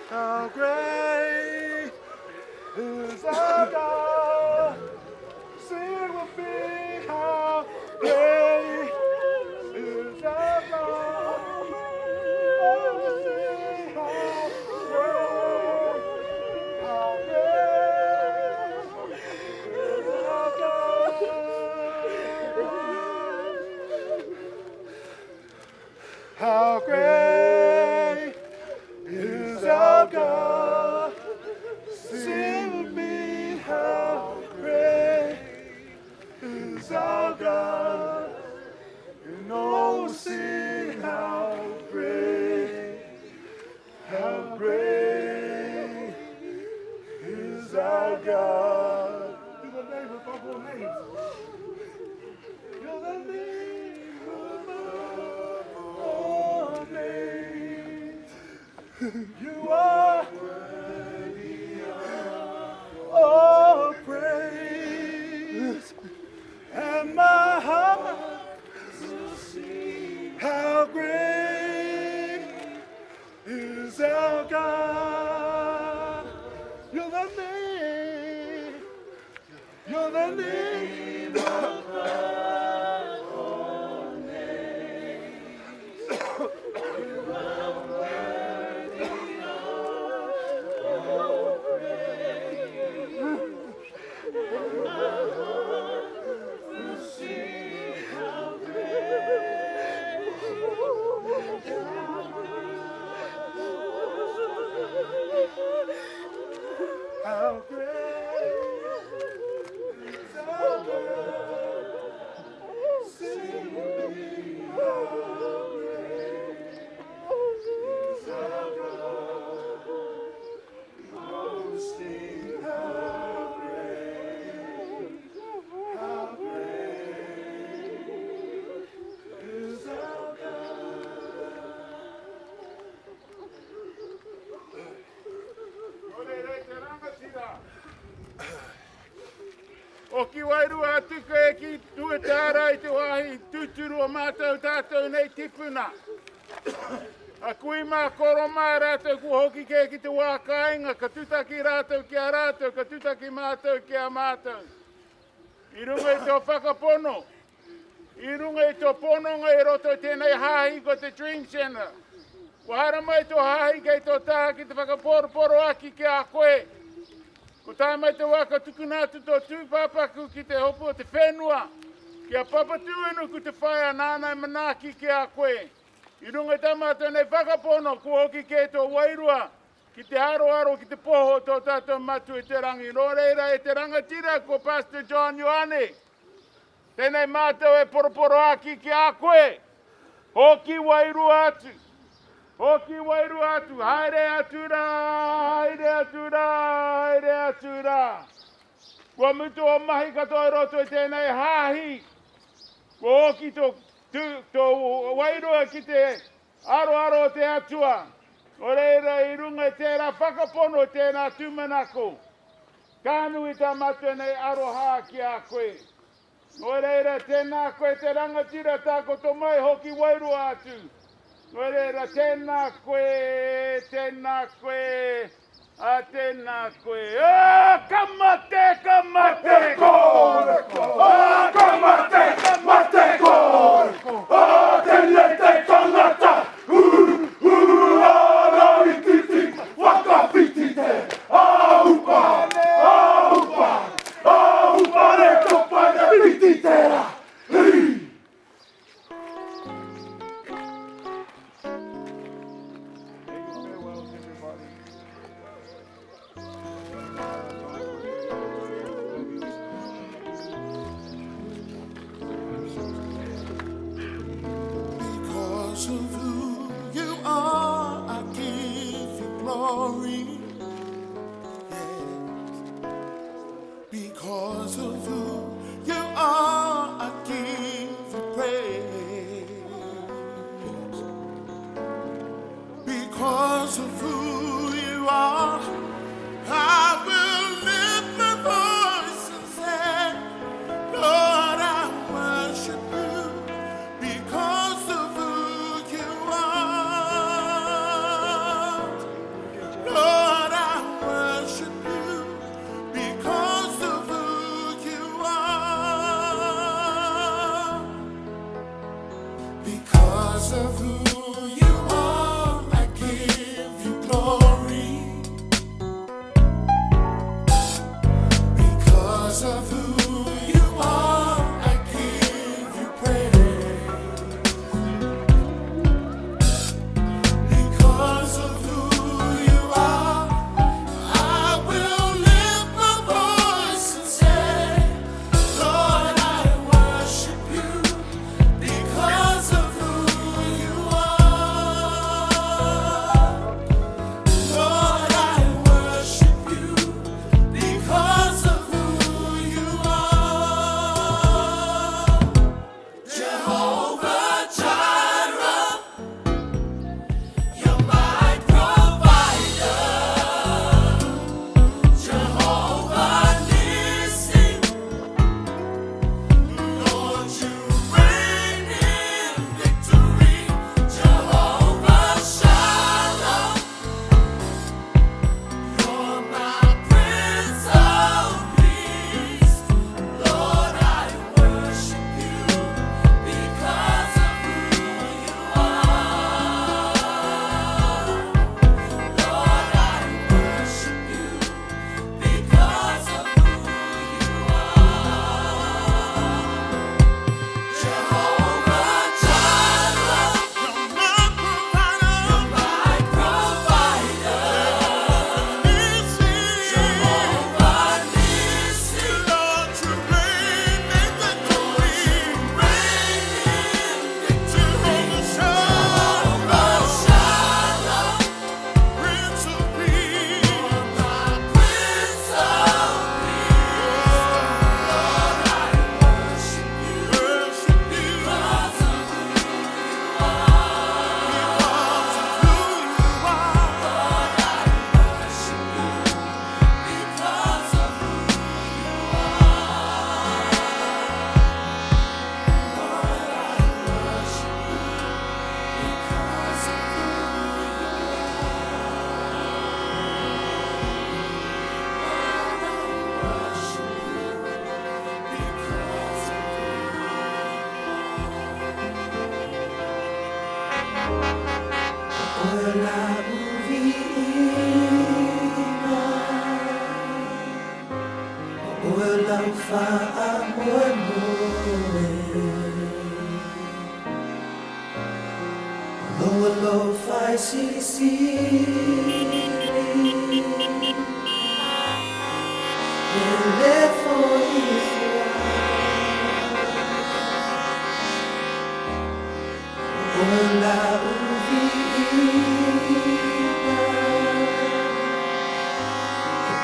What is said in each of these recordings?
How great is our God? Sing with me, how great is our God? Oh, sing how great is our God? How great is our God? Sing with me, how great is our God? And oh, sing how great is our God. You're the name above all names. You're the name above all names. You are worthy of all praise, and my heart will sing how great is our God. You're the name, you're the name above all names. You are worthy of all praise, and my heart will sing how great is our God. How great is our Hoki wairua atu koe ki Tuatara i te wāhi tūturu o mātou tātou nei tipuna. A kui mā koro mā rātou kua hoki kē ki te wā kāinga, ka tutaki rātou ki a rātou, ka tutaki mātou ki a mātou. I runga i tō whakapono, i runga i tō pononga i roto i tēnei hāhi ko te Dream Centre. Kua haramai tō hāhi kei tō taha ki te whakaporoporoaki ki a koe. Ko tae mai te wā ka tukuna atu tō tūpāpaku ki te hopu o te whenua, ki a Papatūānuku te whaea nāna e manaaki ki a koe. I runga i tā mātou nei whakapono, kua hoki kē tō wairua ki te aroaro ki te poho o tō tātou Matua i te Rangi. Nō reira e te rangatira ko Pastor John Ioane, tēnei mātou e poroporoāki ki a koe. Hoki wairua atu. Hoki wairua atu. Haere atu rā, haere atu rā, haere atu rā. Kua mutu o mahi katoa i roto i tēnei hāhi. Kua hoki tō, tō wairua ki te aroaro o te Atua. Nō reira i runga i tērā whakapono, tēnā tūmanako, ka nui tā mātou nei aroha ki a koe. Nō reira, tēnā koe te rangatira, takoto mai hoki wairua atu. Nō reira, tēnā koe, tēnā koe, ā, tēnā koe. Ā, ka mate, ka mate! Mate kore, ā, ka mate, mate kore, ā, tēnei te tangata, hū, hū, ā, raurititi, whakawhiti te, ā, upa, ā, upa. Farewells, everybody. Because of who you are, I give you glory. Yes. Because of who you are, I give you praise. Because of who you are, I will lift my voice and say, Lord, I worship you because of who you are. Lord, I worship you because of who you are. Because of who you are, I give you glory. Because of who you are, I give you praise. Because of who you are, I will lift my voice and say, Lord, I worship you because of who you are. Oe lau viiga, o oe lau faamoemoe. O lou alofa e silisili, e lē fo'i fua. O oe lau viiga,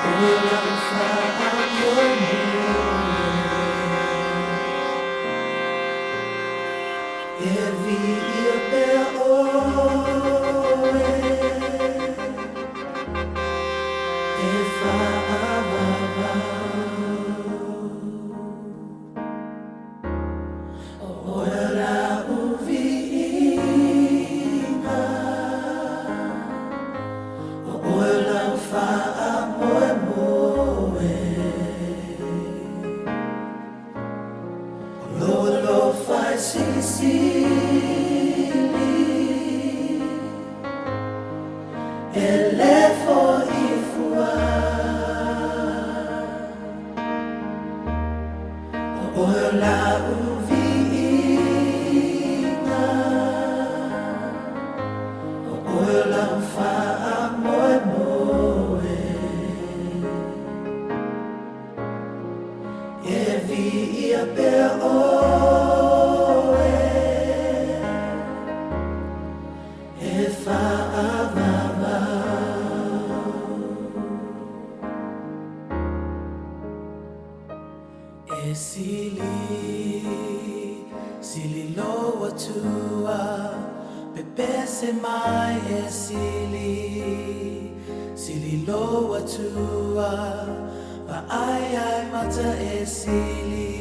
o oe lau faamoemoe. E viia pea oe, e faavavau. O oe lau viiga, o oe lau faamoemoe. O lou alofa e silisili, e lē fo'i fua. O oe lau viiga, o oe lau faamoemoe. E viia pea oe, e faavavau. E sili, sili lou Atua, pepese mai e sili, sili lou Atua, vaai ai mata e sili,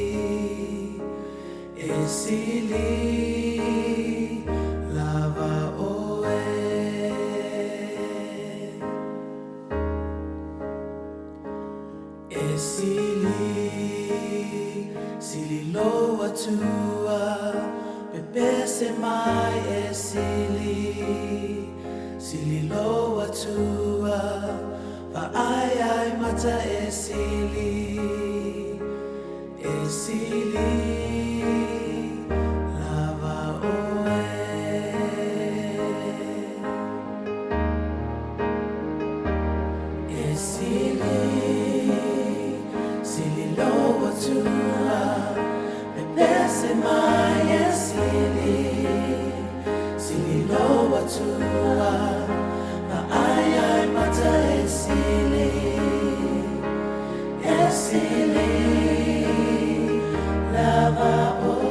e sili lava oe. E sili, sili lou Atua, pepese mai e sili, sili lou Atua, vaai ai mata e sili, e sili lava oe. E sili, sili lou Atua, pepese mai e sili, sili lou Atua, vaai ai mata e sili, e sili lava oe.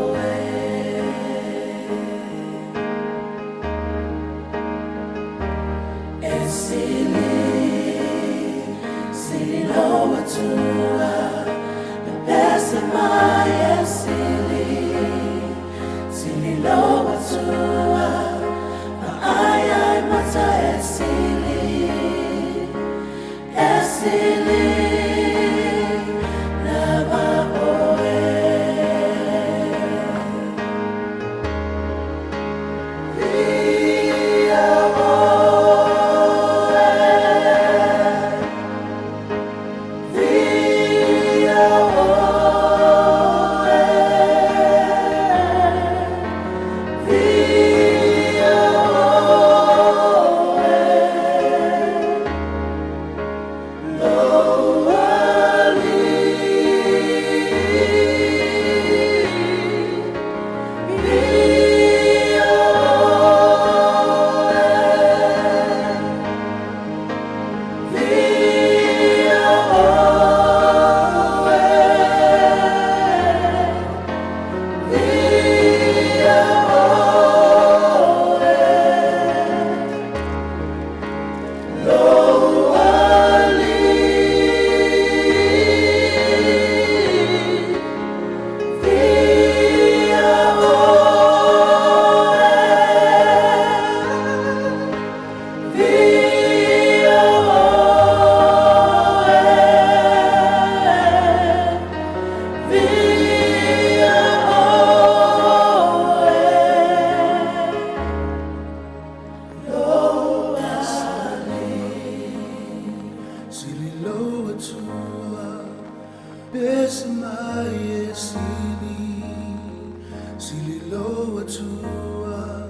lou Atua,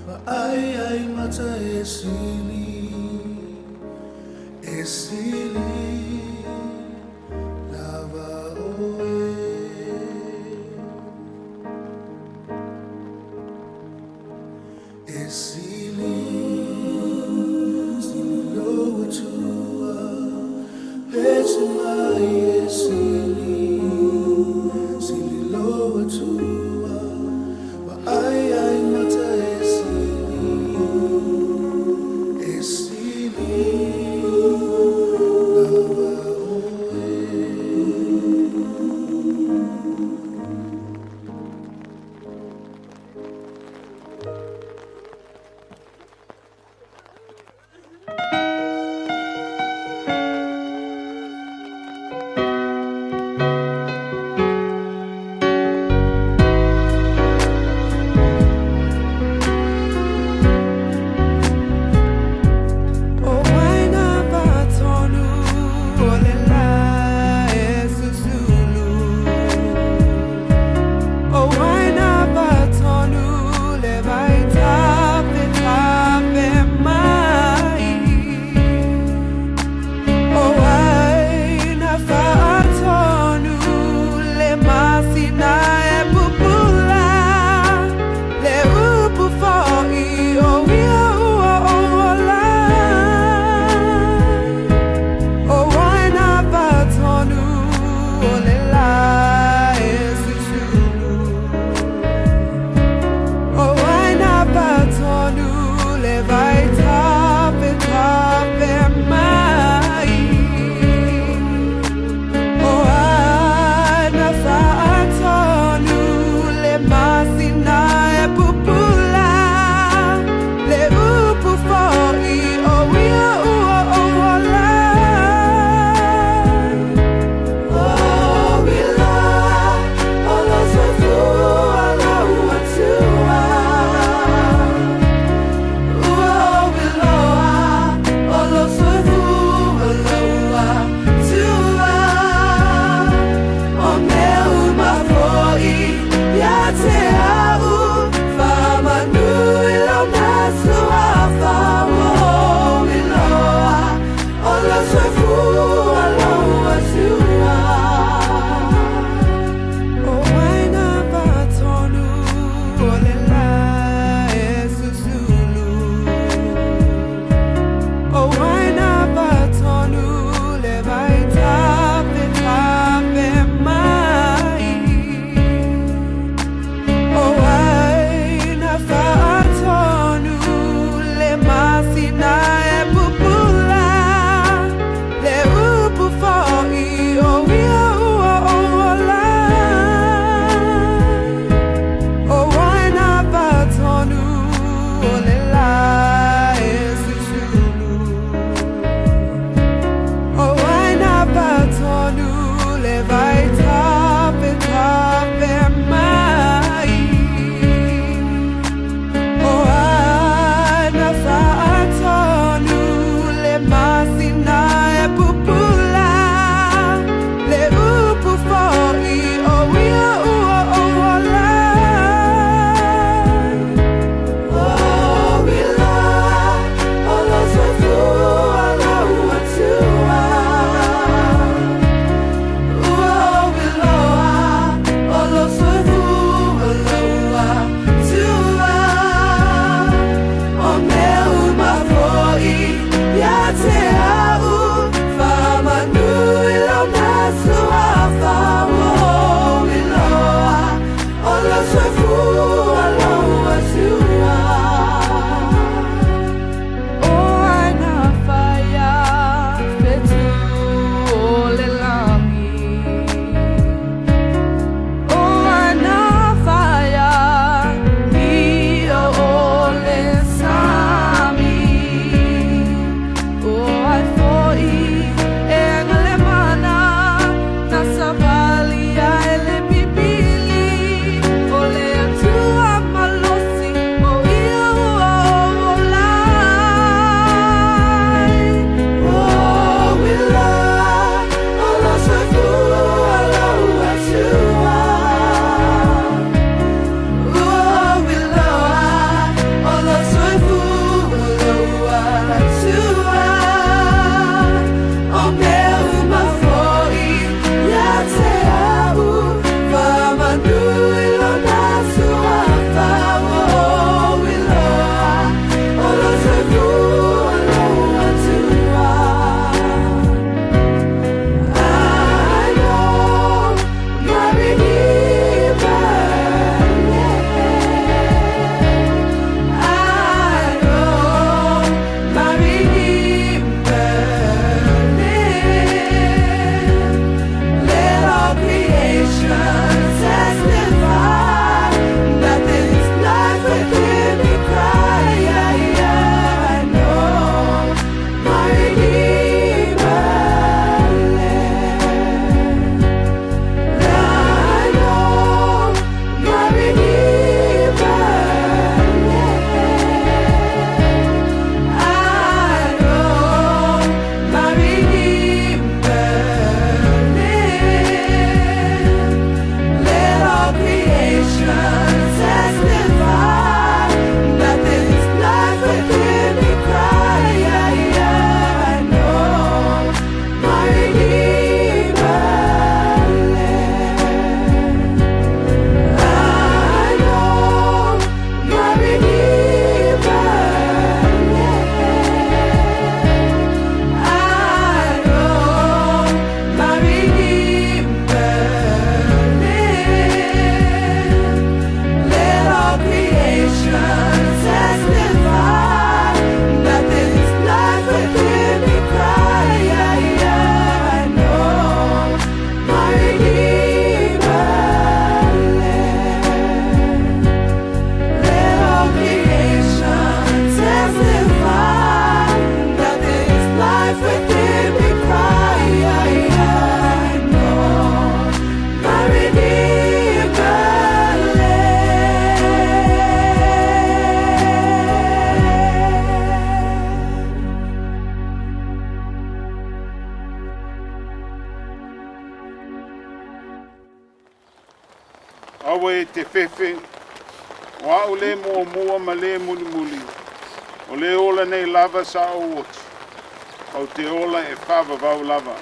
Vaai ai mata e sili, e sili lava oe. E sili, sili lou Atua, pese mai e sili, sili lou Atua, vaai ai mata e sili, e sili lava oe. O waina patonu o le la e susulu. O waina patonu le vai tape tape mai. O waina faatonu le masina e pupula. Le upu fo'i o ia ua o ola. O waina patonu o le la e susulu. O waina patonu le vai tape tape mai. O aina faatonu le masina e pupula. Le upu fo'i o ia ua o ola. O iloa o lou soifua lou Atua. Ua ou iloa o lou soifua lou Atua. O mea uma fo'i ia te au, faamanu i lona suafa. Ua ou iloa o lou soifua lou Atua. O waina patonu o le la e susulu. O waina patonu le vai tape tape mai. O waina faatonu le masina e pupula. Le upu fo'i o ia ua o ola. O waina patonu o le la e susulu. O waina patonu le vai tape tape mai. O aina faatonu le masina e pupula. Le upu fo'i o ia ua o ola. O iloa o lou soifua lou Atua. Ua ou iloa o lou soifua lou Atua. O mea uma fo'i ia te au, faamanu i lona suafa. Ua ou iloa o lou soifua lou Atua. O aina faia fetu o le lagi. O aina faia ia o le sami. O ai fo'i e galemana na savali ai le pipili. O le Atua oe te fefe, o a'u le muamua ma le mulimuli, o le ola nei lava sa ou oti, ou te ola e faavavau lava.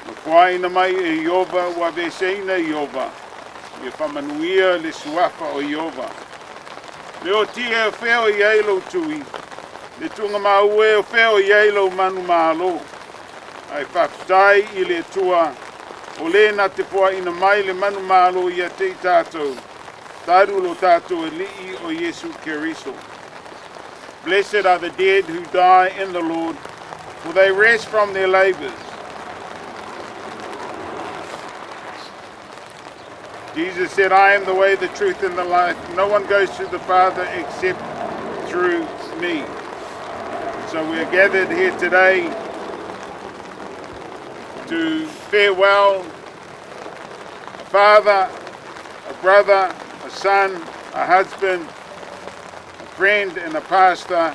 Na fuaina mai e Ieova ua aveeseina e Ieova, ia faamanuia le suafa o Ieova. Leoti e o fea o i ai lou tui, le tuugamau e o fea o i ai lou manumalo. Ae faafetai i le Atua, o le na te foaina mai le manumalo ia te i tatou, talu lo tatou Alii o Iesu Keriso. Blessed are the dead who die in the Lord, for they rest from their labors. Jesus said, I am the way, the truth, and the life. No one goes to the Father except through me. So we are gathered here today to farewell a father, a brother, a son, a husband, a friend, and a pastor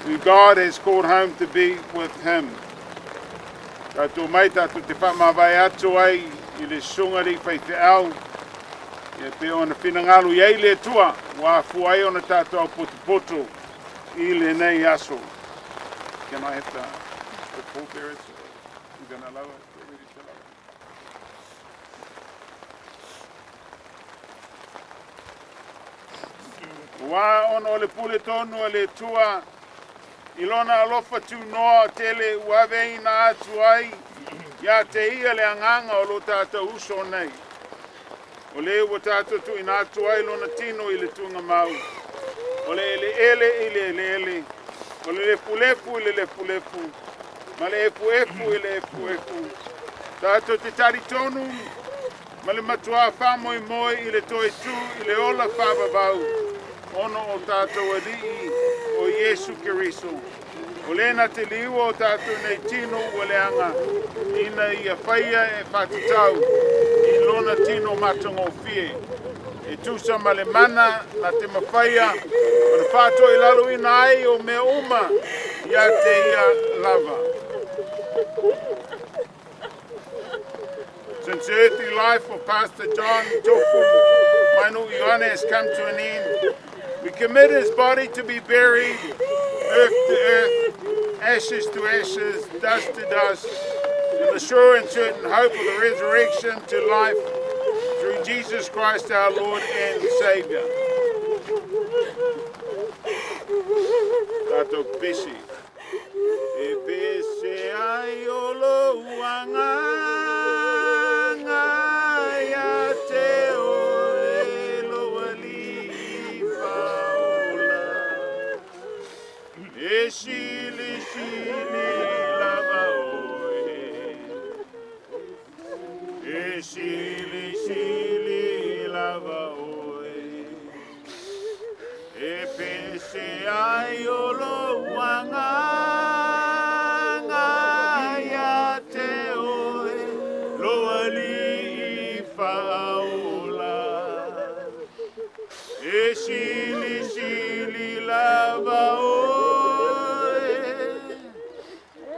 who God has called home to be with him. Tatou mai tatou te faamavae atu ai i le susuga i le faifeau, ia pei ona finagalo i ai le Atua ua afua ai ona tatou aupotopoto i lenei aso. Can I have the pallbearers? We're going to lower, get ready to lower. Ua ona o le pule tonu a le Atua i lona alofa tunoa tele ua aveina atu ai ia te ia le agaga o lo tatou uso nei. O le ua tatou tuuina atu ai lona tino i le tuugamau, o le eleele i le eleele, o le lefulefu i le lefulefu, ma le efuefu i le efuefu. Tatou te talitonu ma le matua faamoemoe i le toe tu i le ola faavavau, ona o tatou Alii o Iesu Keriso. O le na te liua o tatou nei tino ua leaga, ina ia faia e faatatau i lona tino matagofie. E tusa ma le mana na te mafaia ona faatoilaloina ai o mea uma ia te ia lava. Since the earthly life of Pastor John Tofu Mainu'u Ioane has come to an end, we commit his body to be buried, earth to earth, ashes to ashes, dust to dust, in the sure and certain hope of the resurrection to life through Jesus Christ our Lord and Savior. Tatou pesi. E pese ai o lou agaga ia te oe lou Alii Faaola. E silisili lava oe. E silisili lava oe. E pese ai o lou agaga ia te oe lou Alii Faaola. E silisili lava oe.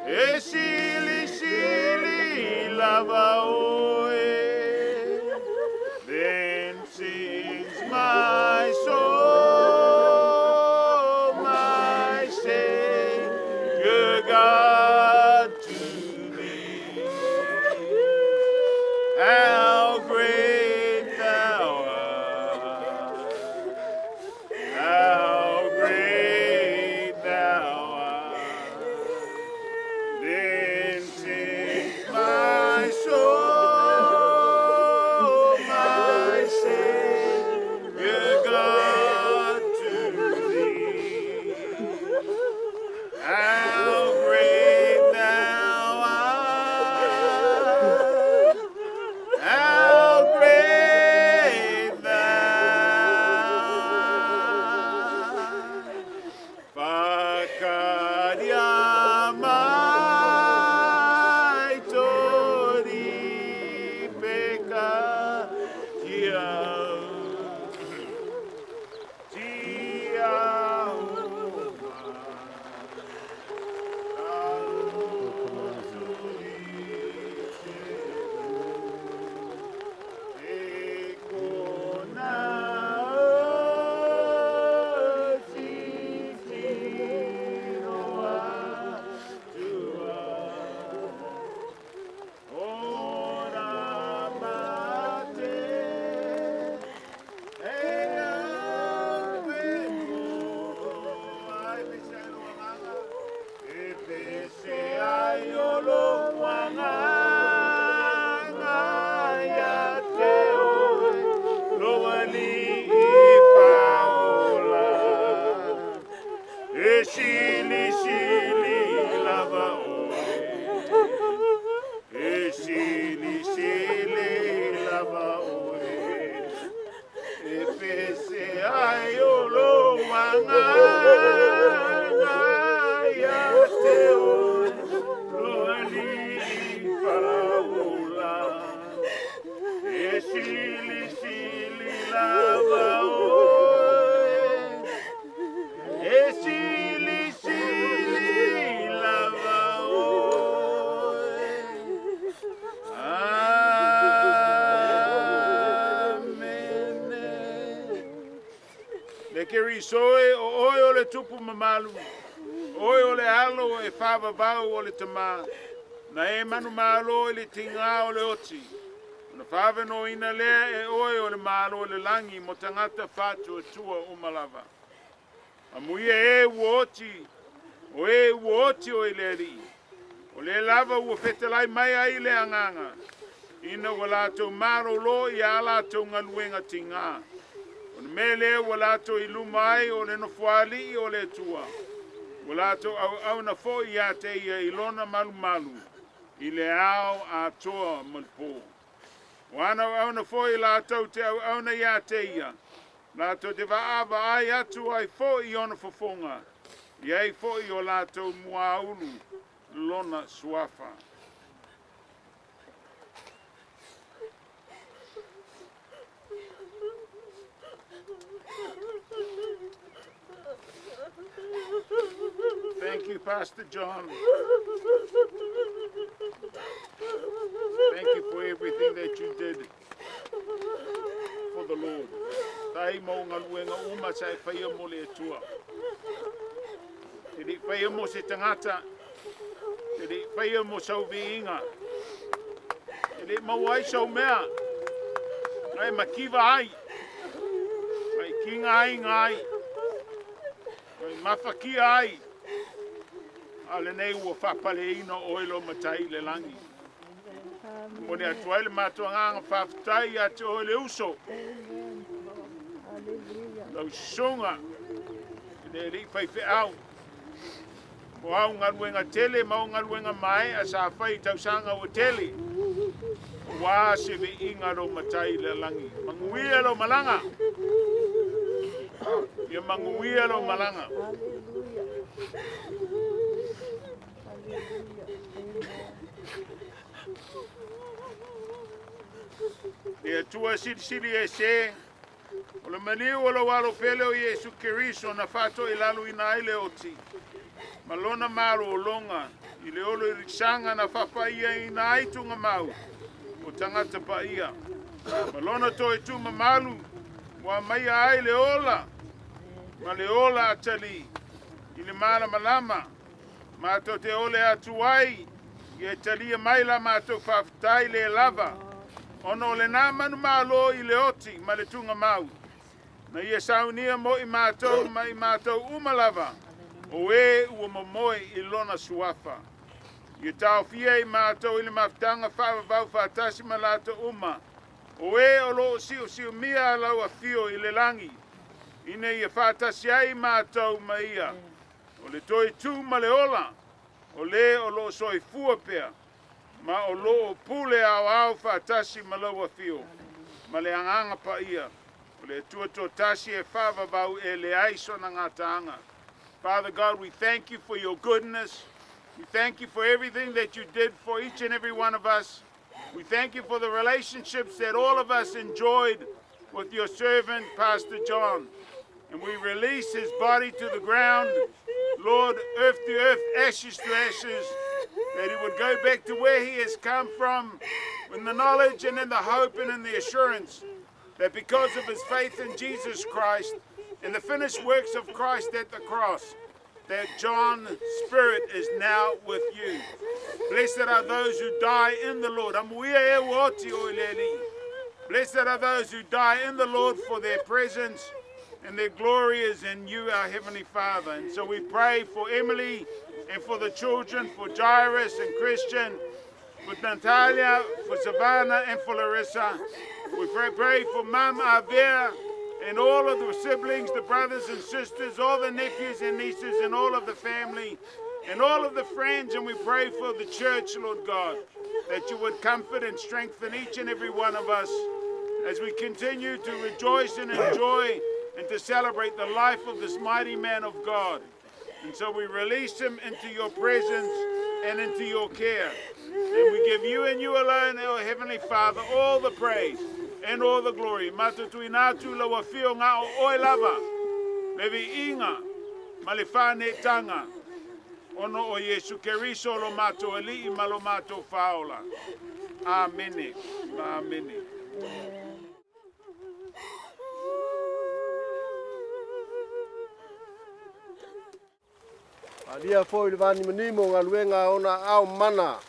E silisili lava oe. Then sings my soul, my Savior God to thee. How great thou art! How great Pese ai o lou agaga ia te oe, lo Alii faaola. E silisili lava oe, e silisili lava oe. Amene. Le Keriso e, o oe o le Tupu mamalu, oe o le Alo e faavavau o le Tamā, na e manumalo i le tigā o le oti, ona faavanoaina lea e oe o le Malo o le lagi mo tagata faatuatua uma lava. Amuia e ua oti, o e ua oti oe i le Alii, o lea lava ua fetalai mai ai le Agaga, ina ua latou malōlō i a latou galuega tigā. O le mea lea ua latou i luma ai o le nofoaali'i o le Atua, ua latou auauna foi ia te ia i lona malumalu, i le ao atoa ma le pō. O ana auauna foi latou te auauna ia te ia, latou te vaavaai atu ai foi i ona fofoga, e i ai foi i o latou muaulu lona suafa. Thank you, Pastor John. Thank you for everything that you did for the Lord. Faafetai mo galuega uma sa e faia mo le Atua. E te le i faia mo se tagata, te le i faia mo sau viiga, e le i maua ai sau mea, na e mativa ai, na e tigaina ai, na e mafatia ai, a o lenei ua faapaleina oe e lou Matai i le lagi. E momoli atu ai le matou agaga faafetai ia te oe le uso, lau susuga i le alii faifeau, mo au galuega tele ma au galuega maea sa fai i tausaga ua tele, aua se viiga o lou Matai i le lagi. Manuia lou malaga. Ia manuia lou malaga. Le Atua silisili ese, o le maliu o lou Alo pele o Iesu Keriso na faatoilaloina ai le oti, ma lona malōlōga i le oloolosaga na faapaiaina ai tugamau o tagata paia. Ma lona toe tumamalu ua aumaia ai le ola ma le ola atalii i le malamalama. Matou te ole atu ai, ia e talia mai la matou faafetai le lava, ona o lena manumalo i le oti ma le tugamau. Na ia saunia mo i matou ma i matou uma lava, o e ua momoe i lona suafa. Ia taofia i matou i le mafutaga faavavau faatasi ma latou uma, o e o loo siosiomia lau afio i le lagi, ina ia faatasi ai matou ma ia, o le toe tū ma le ola, o le o loo soifua pea, ma o loo pule aoao faatasi ma lau afio, ma le Agaga Paia, o le Atua toatasi e faavavau e leai sona gataaga. Father God, we thank you for your goodness. We thank you for everything that you did for each and every one of us. We thank you for the relationships that all of us enjoyed with your servant, Pastor John. And we release his body to the ground, Lord, earth to earth, ashes to ashes, that he would go back to where he has come from in the knowledge and in the hope and in the assurance that because of his faith in Jesus Christ and the finished works of Christ at the cross, that John's spirit is now with you. Blessed are those who die in the Lord. Amuia e ua oti o i le Alii. Blessed are those who die in the Lord, for their presence and their glory is in you, our Heavenly Father. And so we pray for Emily and for the children, for Jairus and Christian, for Natalia, for Savannah, and for Larissa. We pray for Mum Avea and all of the siblings, the brothers and sisters, all the nephews and nieces, and all of the family, and all of the friends. And we pray for the church, Lord God, that you would comfort and strengthen each and every one of us. as we continue to rejoice and enjoy and to celebrate the life of this mighty man of God. And so we release him into your presence and into your care. And we give you and you alone, our Heavenly Father, all the praise and all the glory. Matou tuuina atu lau afioga o oe lava, le viiga ma le faaneetaga, ona o Iesu Keriso lo matou Alii ma lo matou Faaola. Amene ma amene. Alia foi le vanimonimo o galuega a ona aao mana.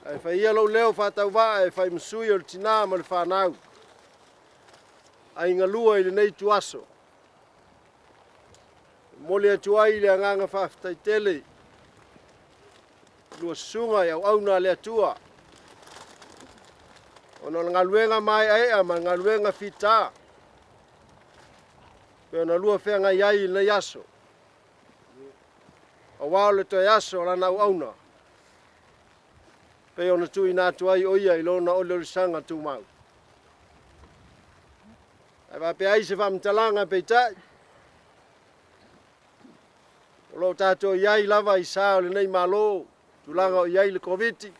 Ae fai ia lou leo faatauvaa e fai ma sui o le tinā ma le fanau, aiga lua i lenei ituaso. E momoli atu ai le agaga faafetai tele i lua susuga i auauna a le Atua, ona o le galuega maeaea ma le galuega fita pei ona lua feagai ai i lenei aso, aua o le toe aso o lana auauna, pei ona tuuina atu ai o ia i lona oliolisaga tumau. Ae faapea ai se faamatalaga peitai, o lo o tatou i ai lava i sa o lenei Malo, tulaga o i ai le Koviti,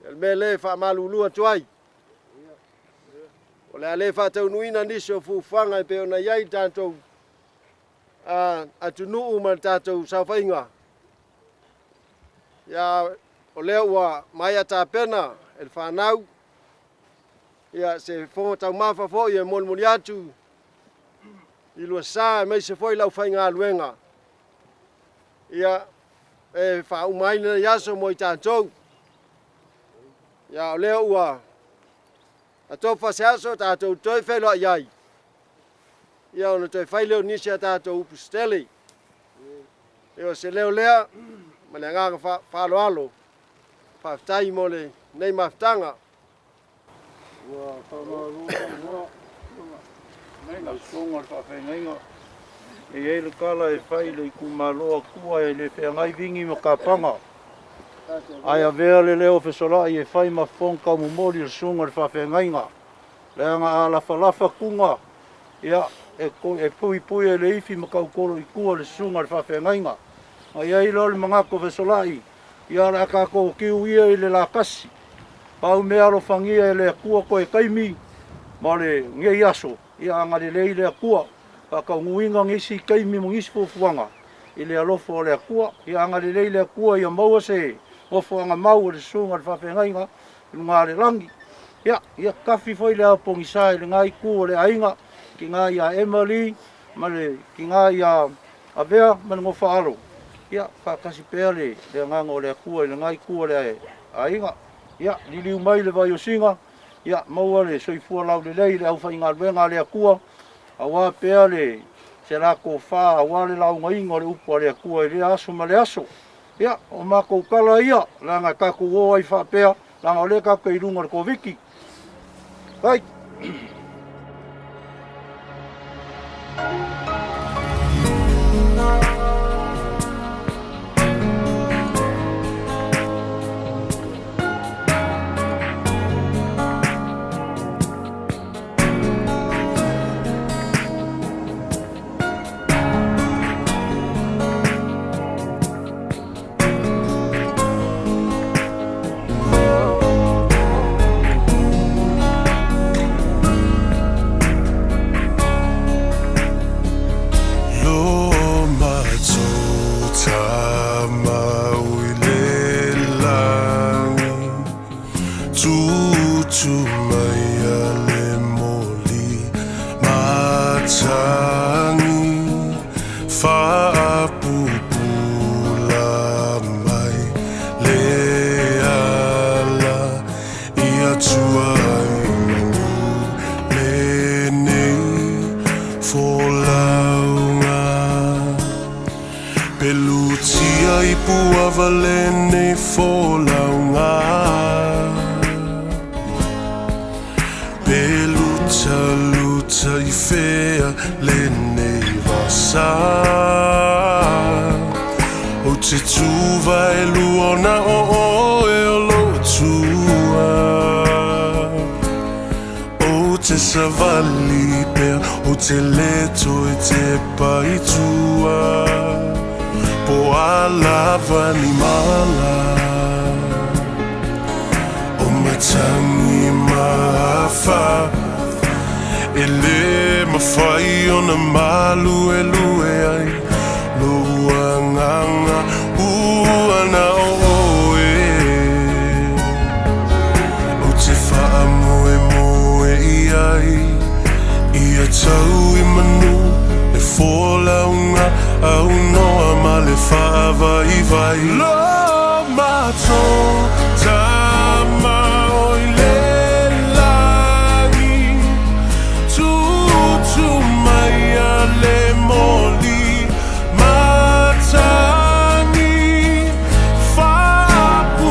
o le mea lea e faamalulu atu ai, o le a le faataunuuina nisi o fuafuaga e pei ona i ai le tatou atunuu ma le tatou saofaiga. Ia, o lea ua maea tapena e le fanau ia se fofoga taumafa foi e molimoli atu i lua sa aemaise foi le aufaigaluega. Ia, e faauma ai lenei aso mo i tatou. Ia, o lea ua atofa se aso tatou toe feiloai ai, ia ona toe fai lea o nisi a tatou upu se tele. Ia o se leo lea ma le agaga faaaloalo, faafetai mo lenei mafutaga. Ua faamalo saunoa lau Susuga i le Faafeagaiga. E i ai le tala e fai i le itumalo Atua e le feagai vini ma tapaga, ae avea le leo fesola'i e fai ma fofoga taumomoli o le Susuga i le Faafeagaiga, leaga a lafalafa tuna, ia, e puipui e le ifi ma tautolo i tua le Susuga i le Faafeagaiga. Ona i ai lea o le manatu fesola'i, ia o le a tatou tiu ia i le latasi, pau mea alofagia e le Atua toe taimi ma o lenei aso, ia agalelei le Atua, faataunuuina nisi taimi ma nisi fuafuaga i le alofa o le Atua. Ia agalelei le Atua ia maua se nofoaga mau o le Susuga i le Faafeagaiga i luga o le lagi. Ia, ia tafi foi le ao pogisa i lena itu o le aiga, tina ia Emily ma le tina ia Avea ma le Nofoaalo, ia faatasi pea le agaga o le Atua i lena itu o le aiga. Ia, liliu mai le vaiosina, ia maua le soifua laulelei i le aufaigaluega a le Atua, aua pea le se la tofa aua le laugaina o le upu a le Atua i lea aso ma le aso. Ia, o matou tala ia, leaga tatou o ai faapea, leaga o lea tatou te i luga o le Koviti. Vai! Ou te savali pea, ou te le toe tepa i tua. Po o a lava ni mala o matagi ma afa, e le mafai ona maluelue ai lou agaga ua na o oe. Ou te faamoemoe i ai, ia tau i manu le folauga aunoa ma le faavaivai. Lo matou Tama o i le lagi, tutu mai a le moli matagi, faapupula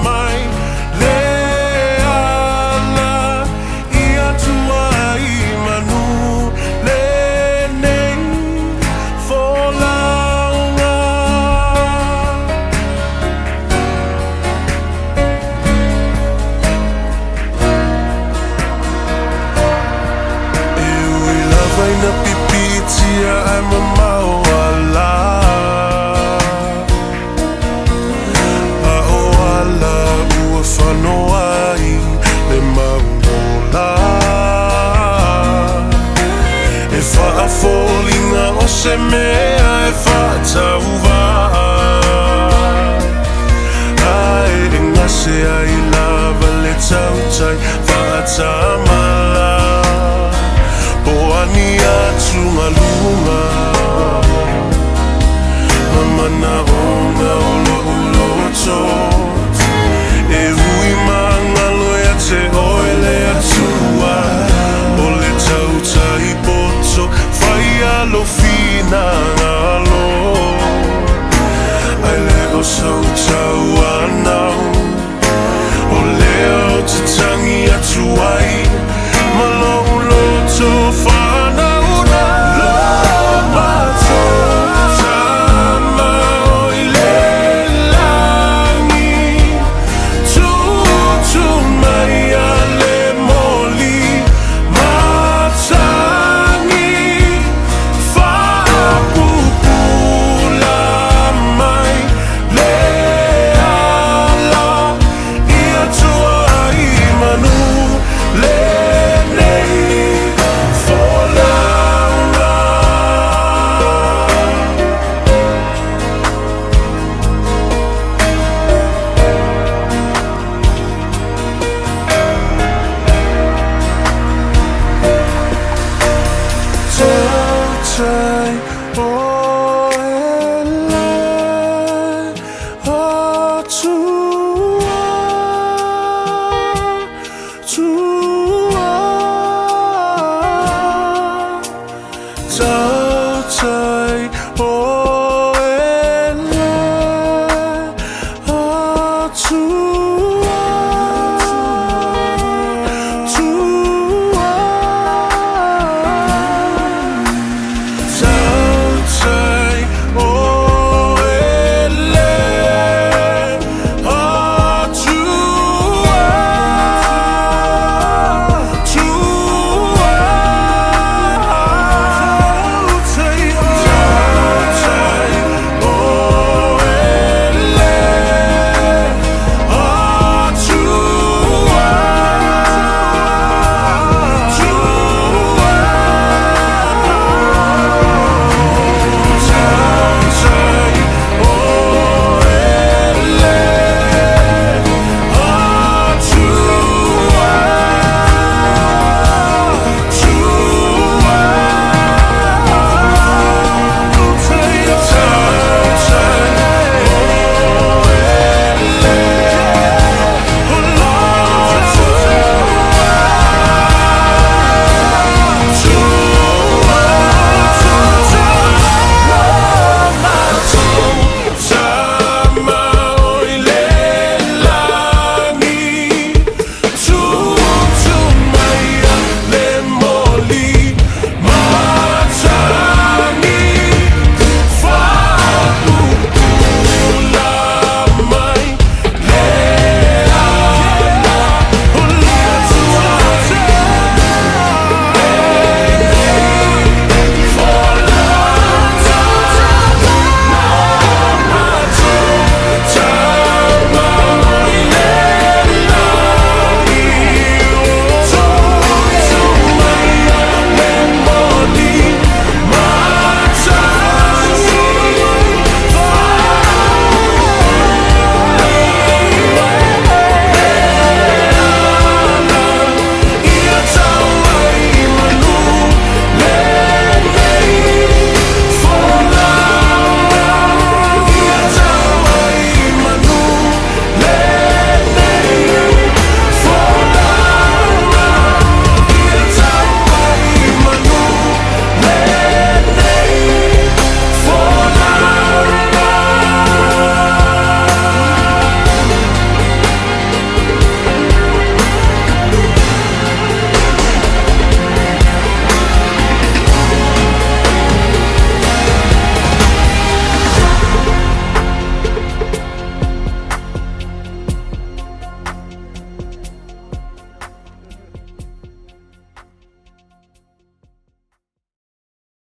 mai le ala ia tuai manu lenei folauga. E ui lava ina pipiitia ae mamao ala, a o ala ua fanoa ai le mau ola. E faafoliga o se mea e faatauvaa, ae e gase ai lava le tautai faatamala. Po o a ni atugaluga ma manaoga o lou loto.